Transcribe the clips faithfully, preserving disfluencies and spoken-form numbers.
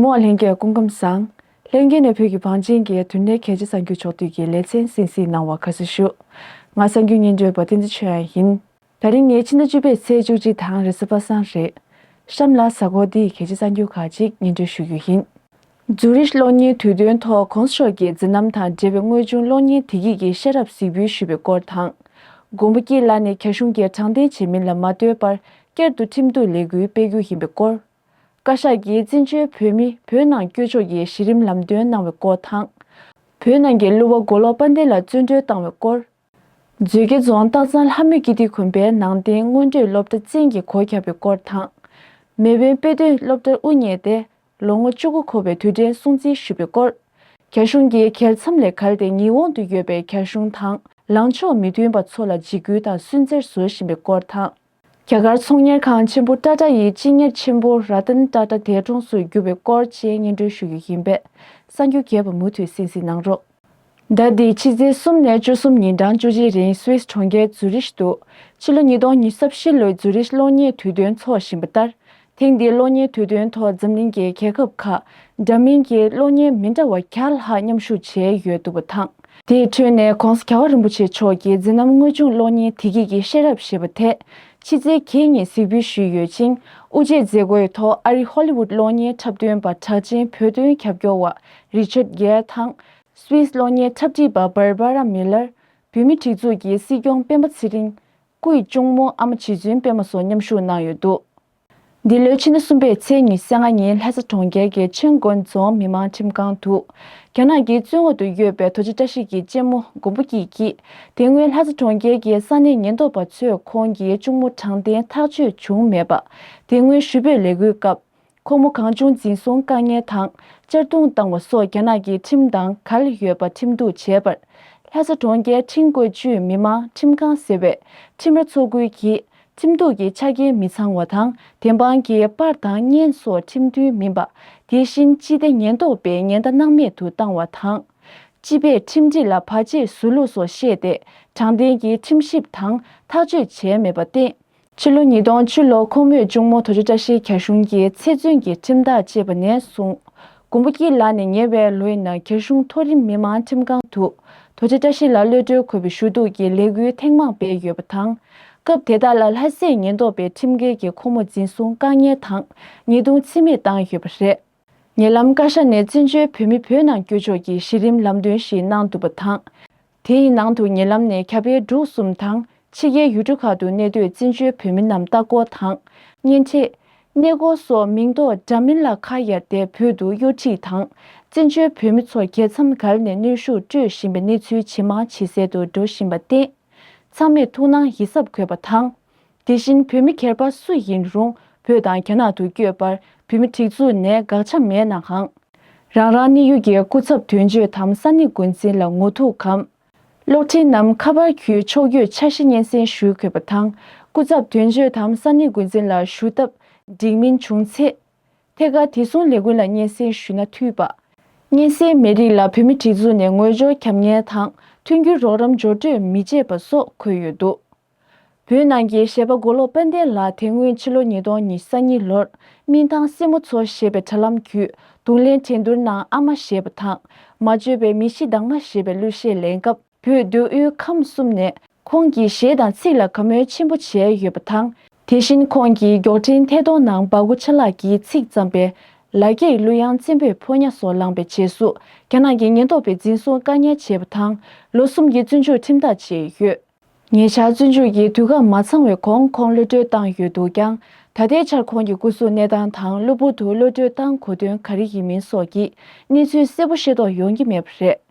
མོ་ལྷན་རྒྱས་སྐུ་ཁམས་བཟང་། ལྷན་རྒྱས་ནས་བོད་ཀྱི་བང་ཆེན་གྱི་དུས་གནས་གལ་ཆེ་གསར་འགྱུར་ཕྱོགས་བསྡུས་ཀྱི་ལེ་ཚན་གསན་གཟིགས་གནང་བར་དགའ་བསུ་ཞུ། ང་གསར་འགྱུར་སྙན་སྒྲོན་པ་བསྟན་འཛིན་ཆོས་དབྱངས་ཡིན། ད་རིང་ནི་ཕྱི་ཟླ་བཅུ་པའི་ཚེས་བཅུ་གཅིག་དང་རེས་གཟའ་པ་སངས་རེད། གཤམ་ལ་གཟའ་འཁོར་འདིའི་གལ་ཆེ་གསར་འགྱུར་ཁག་ཅིག་སྙན་སྒྲོན་ཞུ་རྒྱུ་ཡིན། ཛུ་རིཤ་གློག་བརྙན་དུས་སྟོན་ཐོག་གོང་ས་མཆོག་གིས་མཛད་རྣམ་དང་འབྲེལ་བའི་དངོས་བྱུང་གློག་བརྙན་བདེ་སྐྱིད་ཀྱི་ཤེས་རབ་གཟིགས་འབུལ་ཞུས་པའི་སྐོར་དང་། མགོན་པོ་སྐྱིད་ལགས་ནས་རྒྱ་གཞུང་གིས་དྲང་བདེན་བྱེད་མིན་ལ་མ་ལྟོས་པར་བསྐྱར་དུ་ཁྲིམས་གཏུག་ལས་འགུལ་སྤེལ་རྒྱུ་ཡིན་པའི་སྐོར། བཀའ་ཤག་གིས་བཙན་བྱོལ་བོད་མི་བོད་ནང་བསྐྱོད་ཕྱོགས་ཀྱི་གཞི་རིམ་ལམ་སྟོན་གནང་བའི་སྐོར་དང་། བོད་ནང་གི་གླུ་བ་མགོ་ལོག་དཔལ་ལྡན་ལགས་བཙོན་གྲོལ་བཏང་བའི་སྐོར། མཛོད་དགེ་རྫོང་སྟག་ཚང་ལྷ་མོ་ཀིརྟི་དགོན་པའི་ནང་རྟེན་སྔོན་འགྲོའི་སློབ་གྲྭ་བཙན་གྱིས་སྒོ་བརྒྱབ་པའི་སྐོར་དང་། མེས་དབོན་དཔེ་སྟོན་སློབ་གྲྭར་དབུ་བརྙེས་ཏེ་ལོ་ངོ་བཅུ་དགུ་འཁོར་བའི་དུས་དྲན་སྲུང་བརྩི་ཞུས་པའི་སྐོར། རྒྱ་གཞུང་གིས་རྒྱལ་མཚམས་ལས་བརྒལ་ཏེ་ཉི་འོང་དུ་ཡོད་པའི་རྒྱ་གཞུང་དང་ལངས་ཕྱོགས་མི་མཐུན་པ་ཚོ་ལ་འཇིགས་སྐུལ་དང་སུན་གཙེར་བཟོ་བཞིན་པའི་སྐོར་དང་། རྒྱ་གར་ཚོང་གཉེར་ཁང་ཆེན་པོ་ཊ་ཊ་ཡིས་སྤྱི་གཉེར་ཆེན་པོ་ར་ཏན་ཊ་ཊ་འདས་གྲོངས་སུ་གྱུར་བའི་སྐོར་བཅས་སྙན་སྒྲོན་ཞུ་རྒྱུ་ཡིན་པས། གསར་འགྱུར་རྒྱས་པ་མུ་མཐུད་གསན་གཟིགས་གནང་རོགས། ཟླ་འདིའི་ཕྱི་ཚེས་གསུམ་ནས་བཅུ་གསུམ་ཉིན་གྲངས་བཅུ་གཅིག་རིང་སུད་སི་གྲོང་ཁྱེར་ཛུ་རིཤ་དུ། ཕྱི་ལོ་ཉིས་སྟོང་ཉི་ཤུ་རྩ་བཞི་ལོའི་ཛུ་རིཤ་གློག་བརྙན་དུས་སྟོན་འཚོགས་བཞིན་པ་ལྟར། ཐེངས་འདིའི་གློག་བརྙན་དུས་སྟོན་ཐོག་འཛམ་གླིང་གི་རྒྱལ་ཁབ་ཁག་འདྲ་མིན་གྱི་གློག་བརྙན་མི་འདྲ་བ་བརྒྱ་ལྷག་མཉམ་ཞུགས་བྱས་ཡོད་འདུག་པ་དང་། དེའི་ཁྲོད་ནས་༧གོང་ས་༧རྒྱལ་བ་རིན་པོ་ཆེ་མཆོག་གི་མཛད་རྣམ་དངོས་བྱུང་གློག་བརྙན་བདེ་སྐྱིད་ཀྱི་ཤེས་རབ་ཞེས་པ་དེ་ཕྱི་ཚེས་བརྒྱད་ཉིན་གཟིགས་འབུལ་ཞུས་ཡོད་ཅིང་། དབུ་འབྱེད་མཛད་སྒོའི་ཐོག་ཨ་རིའི་ཧོ་ལི་ཝུད་གློག་བརྙན་འཁྲབ་སྟོན་པ་གྲགས་ཅན་བོད་དོན་རྒྱབ་སྐྱོར་བ་རི་ཆར་གྷེལ་དང་། སུད་སི་གློག་བརྙན་འཁྲབ་ཁྲིད་པ་བྷར་བྷ་ར་མི་ལར། བོད་མིའི་སྒྲིག་འཛུགས་ཀྱི་སྲིད་སྐྱོང་སྤེན་པ་ཚེ་རིང་། སྐུའི་གཅུང་མོ་ཨ་མ་རྗེ་བཙུན་པད་མ་སོགས་མཉམ་ཞུགས་གནང་ཡོད་འདུག། འདི་ལོའི་ཕྱི་ཟླ་གསུམ་པའི་ཚེས་ཉི་ཤུ་རྩ་ལྔ་ཉིན་ལྷ་ས་གྲོང་ཁྱེར་གྱི་ཆིན་ཀོན་རྫོང་མི་དམངས་ཁྲིམས་ཁང་དུ། རྒྱ་ནག་གི་བཙོན་འོག་ཏུ་ཡོད་པའི་རྡོ་རྗེ་བཀྲ་ཤིས་ཀྱི་གཅེན་མོ་མགོན་པོ་སྐྱིད་ཀྱིས། དེ་སྔོན་ལྷ་ས་གྲོང་ཁྱེར་གྱི་ས་གནས་ཉེན་རྟོག་པ་ཚོས་ཁོང་གི་གཅུང་མོ་དྲང་བདེན་ཐག་གཅོད་བྱུང་མེད་པ། དེ་སྔོན་ཞུ་འབོད་ལས་འགུལ་སྐབས། ཁོང་མོ་གང་བྱུང་འཛིན་བཟུང་དཀའ་ངལ་དང་། གཅར་རྡུང་བཏང་བ་སོགས་རྒྱ་ནག་གི་ཁྲིམས་དང་འགལ་ཡོད་པ་ཁྲིམས་གཏུག་བྱས་པར། ལྷ་ས་གྲོང་ཁྱེར་ཁྲིན་ཀོ་ཅུའི་མི་དམངས་ཁྲིམས་ཁང་ཟེར་བའི་ཁྲིམས་ར་ཚོགས་ཁུལ་གྱིས། ཁྲིམས་གཏུག་གི་ཆ་རྐྱེན་མི་ཚང་བ་དང་། བདེན་དཔང་གི་པར་དང་བརྙན་སོགས་ཁྲིམས་མཐུན་མིན་པ། དེ་བཞིན་སྤྱི་བདེ་ཉེན་རྟོག་པས་ཉེན་བརྡ་སྣང་མེད་དུ་བཏང་བ་དང་། སྤྱི་པས་ཁྲིམས་སྒྲིག་ལ་བར་ཆད་བཟོ་ལུགས་སོགས་བཤད་དེ། དྲང་བདེན་གྱི་ཁྲིམས་ཞིབ་དང་ཐག་གཅོད་བྱས་མེད་པར་བརྟེན། ཕྱི་ལོ་ཉིས་སྟོང་བཅུ་ལོར་ཁོང་མོས་གཅུང་མོ་རྡོ་རྗེ་བཀྲ་ཤིས་རྒྱ་གཞུང་གིས་ཚེ་བཙོན་གྱི་ཁྲིམས་ཐག་བཅད་པ་ནས་བཟུང་། མགོན་པོ་སྐྱིད་ལགས་ནས་ཉེ་བའི་ལོའི་ནང་རྒྱ་གཞུང་མཐོ་རིམ་མི་དམངས་ཁྲིམས་ཁང་དུ། རྡོ་རྗེ་བཀྲ་ཤིས་ལ་གློད་གྲོལ་དགོས་པའི་ཞུ་གཏུག་གི་ལས་འགུལ་ཐེངས་མང་སྤེལ་ཡོད་པ་དང་། སྐབས་དེ་དག་ལ་ལྷ་སའི་ཉེན་རྟོག་པས་ཁྲིམས་འགལ་གྱིས་ཁོང་མོ་འཛིན་བཟུང་བཀག་ཉར་དང་། ཉེས་རྡུང་འཚེ་མེད་བཏང་ཡོད་པ་རེད། ཉེ་ལམ་བཀའ་ཤག་ནས་བཙན་བྱོལ་བོད་མི་བོད་ནང་བསྐྱོད་ཕྱོགས་ཀྱི་གཞི་རིམ་ལམ་སྟོན་ཞིག་གནང་འདུག་པ་དང་། དེའི་ནང་དུ་ཉེ་ལམ་ནས་ཁྱབ་སྤེལ་འབྲུག་གསུམ་དང་ཕྱི་རྒྱལ་ཡུལ་གྲུ་ཁག་ཏུ་གནས་སྡོད་བཙན་བྱོལ་བོད་མི་རྣམས་ལྟ་སྐོར་དང་། གཉེན་འཕྲད། གནས་སྐོར་སོགས་མིང་འདོགས་འདྲ་མིན་ལ་ཁ་གཡར་ཏེ་བོད་དུ་གཡོ་འཁྲིད་དང་། བཙན་བྱོལ་བོད་མི་ཚོ་རྒྱལ་མཚམས་བརྒལ་ནས་གནོན་ཤུགས་སྤྲོད་བཞིན་པའི་གནས་ཚུལ་ཇེ་མང་ཇེ་གསལ་དུ་འགྲོ་བཞིན་པར་བརྟེན། ཚང་མས་ཐུགས་སྣང་ཡིད་གཟབ་དགོས་པ་དང་། དེ་བཞིན་བོད་མི་སྒེར་པ་སུ་ཡིན་རུང་བོད་དང་རྒྱ་ནག་ཏུ་བསྐྱོད་པར་བོད་མི་སྒྲིག་འཛུགས་ནས་དགག་བྱ་མེད་ནའང་། རང་རང་གནས་ཡུལ་གྱི་སྐུ་ཚབ་དོན་གཅོད་དམ་ས་གནས་འགོ་འཛིན་ལ་ངོ་ཐུག་གམ། གློག་འཕྲིན་ནམ་ཁ་པར་བརྒྱུད་ཕྱོགས་བསྐྱོད་འཆར་གཞི་སྙན་སེང་ཞུ་དགོས་པ་དང་། སྐུ་ཚབ་དོན་གཅོད་དམ་ས་གནས་འགོ་འཛིན་ལ་ཞུ་ཐབས་འགྲིག་མིན་བྱུང་ཚེ། ཐད་ཀར་དེ་སྲུང་ལས་འགུལ་ལ་སྙན་སེང་ཞུས་ན་འཐུས་པ། སྙན་སེང་མེད་རིགས་ལ་བོད་མི་སྒྲིག་འཛུགས་ནས་ངོས་སྦྱོར་བརྒྱབ་མཁན་དང་མཐུན་འགྱུར་རོགས་རམ་སྦྱོར་སྤྲོད་མི་བྱེད་པ་སོགས་འཁོད་ཡོད་འདུག། བོད་ནང་གི་གཞས་པ་མགོ་ལོག་དཔལ་ལྡན་ལགས་དེ་སྔོན་ཕྱི་ལོ་ཉིས་སྟོང་ཉི་ཤུ་རྩ་གཉིས་ལོར་སྨིན་ཐང་སྲིན་མོ་མཚོ་ཞེས་པའི་དྲ་ལམ་བརྒྱུད་རྡུང་ལེན་འགྲན་བསྡུར་ནང་ཨ་མ་ཞེས་པ་དང་མ་བཅོས་པའི་མི་གཤིས་དྭངས་མ་ཞེས་པའི་གླུ་གཞས་ལེན་སྐབས། བོད་མདོ་དབུས་ཁམས་གསུམ་ནས་ཁོང་གི་གཞས་དང་ཚིག་ལ་དགའ་མོས་ཆེན་པོ་བྱས་ཡོད་པ་དང་། དེ་བཞིན་ཁོང་གིས་མགྱོགས་འཕྲིན་ཐད་གཏོང་ནང་སྦ་ཁུ་ཆ་ལག་གིས་ཚིག་བརྩམས་པའི་ལ་སྐྱེས་གླུ་དབྱངས་བཙན་པོའི་ཕོ་ཉ་སོགས་བླངས་པའི་རྗེས་སུ། རྒྱ་ནག་གི་ཉེན་རྟོག་པས་འཛིན་བཟུང་བཀག་ཉར་བྱས་པ་དང་། ལོ་གསུམ་གྱི་བཙོན་འཇུག་ཁྲིམས་ཐག་བཅད་ཡོད། ཉེ་ཆར་བཙོན་འཇུག་གི་དུས་བཀག་མ་ཚང་བའི་གོང་ཁོང་གློད་གྲོལ་བཏང་ཡོད་འདུག་ཀྱང་། ད་ལྟའི་ཆར་ཁོང་གི་སྐུ་གཟུགས་གནས་སྟངས་དང་གློ་བུར་དུ་གློད་གྲོལ་བཏང་དགོས་དོན་ག་རེ་ཡིན་མིན་སོགས་ཀྱི་གནས་ཚུལ་གསལ་པོ་ཤེས་རྟོགས་ཡོང་གི་མེད་པ་རེད།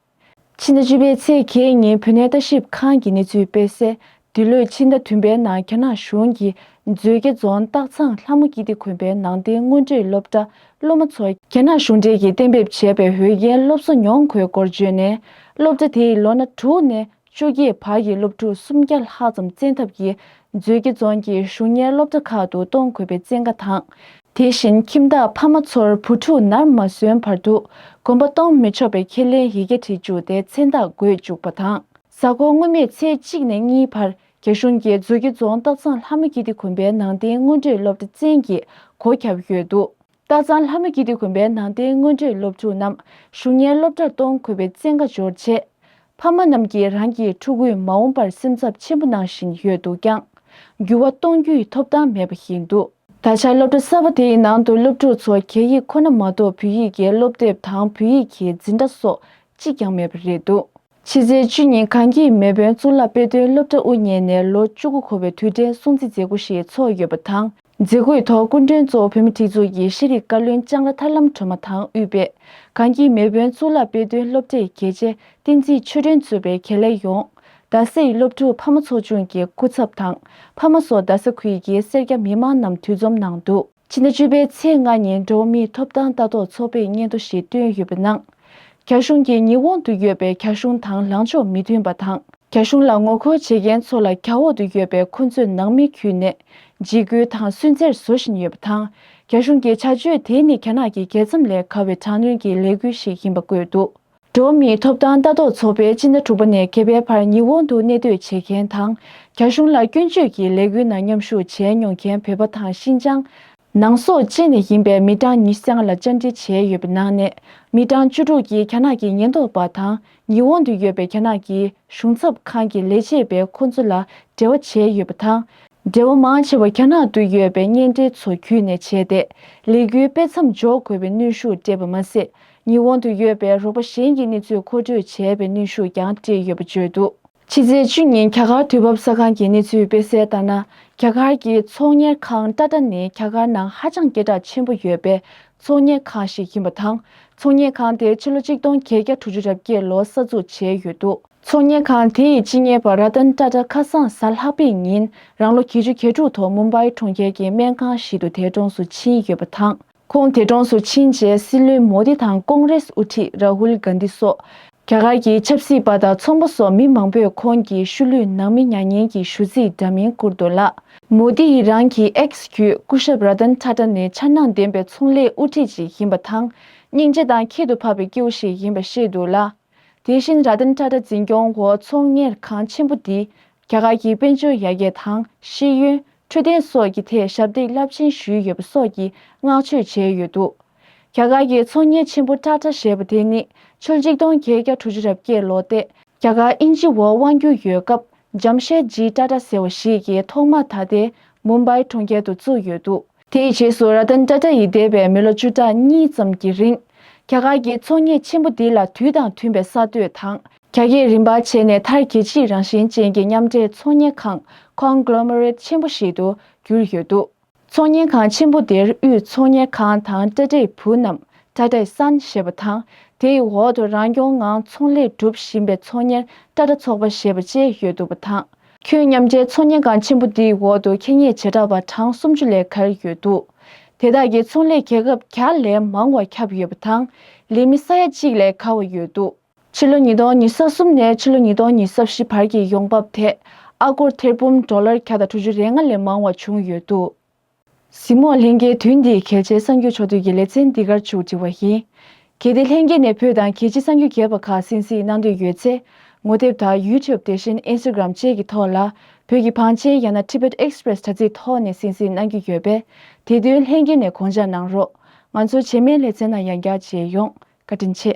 ཕྱི་ཟླ་བཅུ་པའི་ཚེས་བརྒྱད་ཉིན་བོད་གནས་ལྟ་ཞིབ་ཁང་གི་གནས་ཚུལ་སྤེལ་གསལ། འདི་ལོའི་ཕྱི་ཟླ་བདུན་པའི་ནང་རྒྱ་ནག་གཞུང་གིས་མཛོད་དགེ་རྫོང་སྟག་ཚང་ལྷ་མོ་ཀིརྟི་དགོན་པའི་ནང་རྟེན་སྔོན་འགྲོའི་སློབ་གྲྭ་སློབ་མ་ཚོ་རྒྱ་ནག་གཞུང་འབྲེལ་གྱིས་གཏན་འབེབས་བྱས་པའི་འོས་འགན་སློབ་གསོ་མྱོང་དགོས་སྐོར་བརྗོད་ནས། སློབ་གྲྭ་དེས་ལོ་ན་དྲུག་ནས་བཅོ་བརྒྱད་བར་གྱི་སློབ་ཕྲུག་སུམ་བརྒྱ་ལྷག་ཙམ་བཙན་ཐབས་ཀྱིས་མཛོད་དགེ་རྫོང་གི་གཞུང་གཉེར་སློབ་གྲྭ་ཁག་ཏུ་གཏོང་དགོས་པའི་བཙན་བཀའ་དང་། དེ་བཞིན་ཁྱིམ་བདག་ཕ་མ་ཚོར་བུ་ཕྲུག་ནར་མ་སོན་བར་དུ་དགོན་པ་གཏོང་མི་ཆོག་པའི་ཁས་ལེན་ཡི་གེ་བྲིས་བཅུག་སྟེ་མཚན་རྟགས་འགོད་བཅུག་པ་དང་། གཟའ་འཁོར་སྔོན་མའི་ཚེས་གཅིག་ནས་གཉིས་བར་རྒྱ་གཞུང་གིས་མཛོད་དགེ་རྫོང་སྟག་ཚང་ལྷ་མོ་ཀིརྟི་དགོན་པའི་ནང་རྟེན་སྔོན་འགྲོའི་སློབ་གྲྭ་བཙན་གྱིས་སྒོ་བརྒྱབ་ཡོད་འདུག། སྟག་ཚང་ལྷ་མོ་སྐྱིད་སྡེ་དགོན་པའི་ནང་བསྟན་སྔོན་གྲོས་སློབ་ཕྲུག་རྣམས་ཞུ་སྙན་སློབ་གྲྭར་གཏོང་དགོས་པའི་བཙན་བཀའ་འབྱོར་རྗེས། ཕ་མ་རྣམས་ཀྱིས་རང་གི་ཕྲུ་གུས་མ་འོངས་པར་སེམས་འཚབ་ཆེན་པོ་གནང་བཞིན་ཡོད་འདུག་ཀྱང་། འགྱུར་བ་གཏོང་རྒྱུའི་ཐོབ་ཐང་མེད་པ་ཞིག་འདུག་ད་ཆ་སློབ་གྲྭ་གསར་པ་དེའི་ནང་དུ་སློབ་ཕྲུག་ཚོ་རྒྱ་ཡིག་ཁོ་ན་མ་གཏོགས་བོད་ཡིག་གི་སློབ་དེབ་དང་བོད་ཡིག་གི་འཛིན་གྲྭ་སོགས་གཅིག་ཀྱང་མེད་པ་རེད་འདུག་ཕྱི་ཚེས་བཅུ་ཉིན་གངས་སྐྱིད་མེས་དབོན་གཙུག་ལག་དཔེ་སྟོན་སློབ་གྲྭ་དབུ་བརྙེས་ནས་ལོ་བཅུ་དགུ་འཁོར་བའི་དུས་དྲན་སྲུང་བརྩི་མཛད་སྒོ་ཞིག་ཚོགས་ཡོད་པ་དང་། མཛད་སྒོའི་ཐོག་སྐུ་མགྲོན་གཙོ་བོ་བོད་མིའི་སྒྲིག་འཛུགས་ཀྱི་ཤེས་རིག་བཀའ་བློན་ལྕང་ར་ཐར་ལམ་སྒྲོལ་མ་དང་དབུས་པའི་གངས་སྐྱིད་མེས་དབོན་གཙུག་ལག་དཔེ་སྟོན་སློབ་གྲྭའི་དགེ་ཆེ་བསྟན་འཛིན་ཆོས་སྒྲོན་གཙོས་པའི་དགེ་ལས་ཡོངས། རྡ་སའི་སློབ་ཕྲུག་ཕ་མ་ཚོགས་ཆུང་གི་སྐུ་ཚབ་དང་ཕ་མ་སོགས་རྡ་ས་ཁུལ་གྱི་སེར་སྐྱ་མི་མང་རྣམས་འདུ་འཛོམས་གནང་འདུག་ཕྱི་ཟླ་བཅུ་པའི་ཚེས་ལྔ་ཉིན་འགྲོ་བ་མིའི་ཐོབ་ཐང་ལྟ་རྟོག་ཚོགས་པས་སྙན་ཐོ་ཞིག་བཏོན་ཡོད་པའི་ནང་། རྒྱ་གཞུང་གིས་ཉི་འོང་དུ་ཡོད་པའི་རྒྱ་གཞུང་དང་ལངས་ཕྱོགས་མི་མཐུན་པ་དང་། རྒྱ་གཞུང་ལ་ངོ་རྒོལ་བྱེད་མཁན་ཚོ་ལ་རྒྱ་འོག་ཏུ་ཡོད་པའི་ཁོ་ཚོའི་ནང་མི་བརྒྱུད་ནས་འཇིགས་སྐུལ་དང་སུན་གཙེར་བཟོ་བཞིན་ཡོད་པ་དང་། རྒྱ་གཞུང་གི་བྱ་སྤྱོད་དེ་ནི་རྒྱ་ནག་གི་རྒྱལ་མཚམས་ལས་བརྒལ་བའི་དྲག་གནོན་གྱི་ལས་འགུལ་ཞིག་ཡིན་པ་བཀོད་འདུག་འགྲོ་བ་མིའི་ཐོབ་ཐང་ལྟ་རྟོག་ཚོགས་པས་སྤྱི་ཟླ་དྲུག་པ་ནས་བརྒྱད་པའི་བར་ཉི་འོང་དུ་གནས་སྡོད་བྱེད་མཁན་དང་། རྒྱ་གཞུང་ལ་སྐྱོན་བརྗོད་ཀྱི་ལས་འགུལ་ནང་མཉམ་ཞུགས་བྱས་མྱོང་མཁན་བོད་པ་དང་ཤིན་ཅང་ནང་སོགས་བཅས་ནས་ཡིན་པའི་མི་གྲངས་ཉི་ཤུ་རྩ་ལྔ་ལ་བཅར་འདྲི་བྱས་ཡོད་པའི་ནང་ནས། མི་གྲངས་བཅུ་དྲུག་གིས་རྒྱ་ནག་གི་ཉེན་རྟོག་པ་དང་ཉི་འོང་དུ་ཡོད་པའི་རྒྱ་ནག་གི་གཞུང་ཚབ་ཁང་གི་ལས་བྱེད་པས་ཁོ་ཚོ་ལ་འབྲེལ་བ་བྱས་ཡོད་པ་དང་། འབྲེལ་བ་མང་ཆེ་བ་རྒྱ་ནག་ཏུ་ཡོད་པའི་གཉེན་འབྲེལ་ཚོ་བརྒྱུད་ནས་བྱས་ཏེ། ལས་འགུལ་སྤེལ་མཚམས་འཇོག་དགོས་པའི་གནོན་ཤུགས་སྤྲད་པ་མ་ཟད། ཉི་འོང་དུ་ཡོད་པའི་རོགས་པ་གཞན་གྱི་གནས་ཚུལ་མཁོ་སྤྲོད་བྱས་པའི་གནོན་ཤུགས་ཀྱང་སྤྲད་ཡོད་པ་བརྗོད་འདུག་ཕྱི་ཚེས་བཅུ་ཉིན་རྒྱ་གར་དུས་བབ་གསར་ཁང་གིས་གནས་ཚུལ་སྤེལ་གསལ་ལྟར་ན། རྒྱ་གར་གྱི་ཚོང་གཉེར་ཁང་ཊ་ཊ་ནི་རྒྱ་གར་ནང་ཧ་ཅང་སྐད་གྲགས་ཆེན་པོ་ཡོད་པའི་ཚོང་གཉེར་ཁང་ཞིག་ཡིན་པ་དང་། ཚོང་གཉེར་ཁང་དེ་ཕྱི་ལོ་གཅིག་སྟོང་བརྒྱད་བརྒྱ་དྲུག་ཅུ་རེ་བརྒྱད་ལོར་གསར་འཛུགས་བྱས་ཡོད་འདུག་ཚོང་གཉེར་ཁང་དེ་ཡི་སྤྱི་གཉེར་པ་ར་ཏན་ཊ་ཊ་ཁ་སང་གཟའ་ལྷག་པའི་ཉིན་རང་ལོ་བརྒྱད་ཅུ་གྱ་དྲུག་ཐོག་མུམ་བྷའི་གྲོང་ཁྱེར་གྱི་སྨན་ཁང་ཞིག་ཏུ་འདས་གྲོངས་སུ་ཕྱིན་ཡོད་པ་དང་། ཁོང་འདས་གྲོངས་སུ་ཕྱིན་རྗེས་སྲིད་བློན་མོ་དི་དང་ཀོང་རེས་དབུ་ཁྲིད་རཱ་ཧུལ་གྷན་དྷི་སོགས་རྒྱ་གར་གྱི་ཆབ་སྲིད་པ་དང་ཚོང་པ་སོགས་མི་མང་པོས་ཁོང་གི་ཤུལ་ལུས་ནང་མི་མྱ་ངན་གྱི་ཞུ་ཚིག་འདྲ་མིན་བསྐུར་འདུག་ལ། མོ་དི་ཡིས་རང་གི་ཨེགས་བརྒྱུད་སྐུ་ཞབས་ར་ཏན་ཊ་ཊ་ནི་འཆར་སྣང་ལྡན་པའི་ཚོང་ལས་དབུ་ཁྲིད་ཅིག་ཡིན་པ་དང་། སྙིང་རྗེ་དང་ཁྱད་དུ་འཕགས་པའི་སྐྱེ་བོ་ཞིག་ཡིན་པ་བཤད་འདུག་ལ། དེ་བཞིན་ར་ཏན་ཊ་ཊ་འཛིན་སྐྱོང་འོག་ཚོང་གཉེར་ཁང་ཆེན་པོ་འདིས་རྒྱ་གར་གྱི་དཔལ་འབྱོར་ཡར་རྒྱས་དང་ཤེས་ཡོན། འཕྲོད་བསྟེན་སོགས་ཀྱི་ཐད་ཞབས་འདེགས་རླབས་ཆེན་ཞུས་ཡོད་པ་སོགས་ཀྱི་བསྔགས་བརྗོད་བྱས་ཡོད་འདུག་རྒྱ་གར་གྱི་ཚོང་གཉེར་ཆེན་པོ་ཊ་ཊ་ཞེས་པ་དེ་ནི་ཕྱི་ལོ་གཅིག་སྟོང་བརྒྱད་བརྒྱ་དྲུག་ཅུ་རེ་བརྒྱད་ལོ་སྟེ། རྒྱ་གར་དབྱིན་ཇི་འོག་དབང་བསྒྱུར་ཡོད་སྐབས་ཇམ་ཤེད་ཇི་ཊ་ཊ་ཟེར་བ་ཞིག་གིས་ཐོག་མར་ད་ལྟའི་མུམ་བྷའི་གྲོང་ཁྱེར་དུ་བཙུགས་ཡོད་འདུག་དེའི་རྗེས་སུ་ར་ཏན་ཊ་ཊ་ཡིས་འདས་པའི་མི་ལོ་བཅུ་ཕྲག་གཉིས་ཙམ་གྱི་རིང་། རྒྱ་གར་གྱི་ཚོང་གཉེར་ཆེན་པོ་འདི་ལ་དུས་དང་མཐུན་པའི་གསར་གཏོད་དང་། རྒྱ་སྐྱེད་རིམ་པར་བྱས་ནས་མཐར་རྒྱལ་སྤྱིའི་རང་བཞིན་ཅན་གྱི་མཉམ་འབྲེལ་ཚོང་གཉེར་ཁང་ཀོང་གྷ་ལོ་མེ་རེཊ་ཆེན་པོ་ཞིག་ཏུ་གྱུར་ཡོད་འདུག་ཚོང་གཉེར་ཁང་ཆེན་པོ་དེར་དབུས་ཚོང་གཉེར་ཁང་དང་ཊ་ཊའི་བུ་རྣམས་ཊ་ཊའི་སན་ཞེས་པ་དང་། དེའི་འོག་ཏུ་རང་སྐྱོང་ངང་ཚོང་ལས་སྒྲུབ་བཞིན་པའི་ཚོང་གཉེར་ཊ་ཊ་ཚོགས་པ་ཞེས་པ་བཅས་ཡོད་འདུག་པ་དང་། ཁྱོན་མཉམ་འབྲེལ་ཚོང་གཉེར་ཁང་ཆེན་པོ་འདིའི་འོག་ཏུ་ཁེ་གཉེར་བྱེ་བྲག་པ་གྲངས་སུམ་ཅུ་ལས་བརྒལ་ཡོད་འདུག་དེ་དག་གིས་ཚོང་ལས་རྒྱལ་ཁབ་བརྒྱ་ལས་མང་བ་ཁྱབ་ཡོད་པ་དང་། ལས་མི་ས་ཡ་གཅིག་ལས་བརྒལ་བ་ཡོད་འདུག་ཕྱི་ལོ་ཉིས་སྟོང་ཉི་ཤུ་རྩ་གསུམ་ནས་ཕྱི་ལོ་ཉིས་སྟོང་ཉི་ཤུ་རྩ་བཞི་བར་གྱི་ཡོང་འབབ་དེ་ཨ་སྒོར་ཐེར་འབུམ་ཌོ་ལར་བརྒྱ་དང་དྲུག་ཅུ་རེ་ལྔ་ལས་མང་བ་བྱུང་ཡོད་འདུག་གཟིགས་མོ་བ་ལྷན་རྒྱས། དུས་འདིའི་གལ་ཆེའི་གསར་འགྱུར་ཕྱོགས་བསྡུས་ཀྱི་ལེ་ཚན་འདི་གར་མཇུག་སྒྲིལ་བ་ཡིན། གལ་ཏེ་ལྷན་རྒྱས་ནས་བོད་དང་རྒྱལ་སྤྱིའི་གསར་འགྱུར་རྒྱས་པ་ཁག་གསན་གཟིགས་གནང་འདོད་ཡོད་ཚེ། ངོ་དེབ་དང་ཡུ་ཊུབ་དེ་བཞིན་ཨིན་སི་ཊ་གྷ་རམ་བཅས་ཀྱི་ཐོག་ལ། བོད་ཀྱི་བང་ཆེན་ཡང་ན་Tibet Express དྲ་ཚིགས་ཐོག་ནས་གསན་གཟིགས་གནང་རྒྱུ་ཡོད་པས། དེ་དོན་ལྷན་རྒྱས་ནས་དགོངས་འཇགས་གནང་རོགས། ང་ཚོ་རྗེས་མའི་ལེ་ཚན་ནང་ཡང་བསྐྱར་མཇལ་ཡོང་། བཀའ་དྲིན་ཆེ།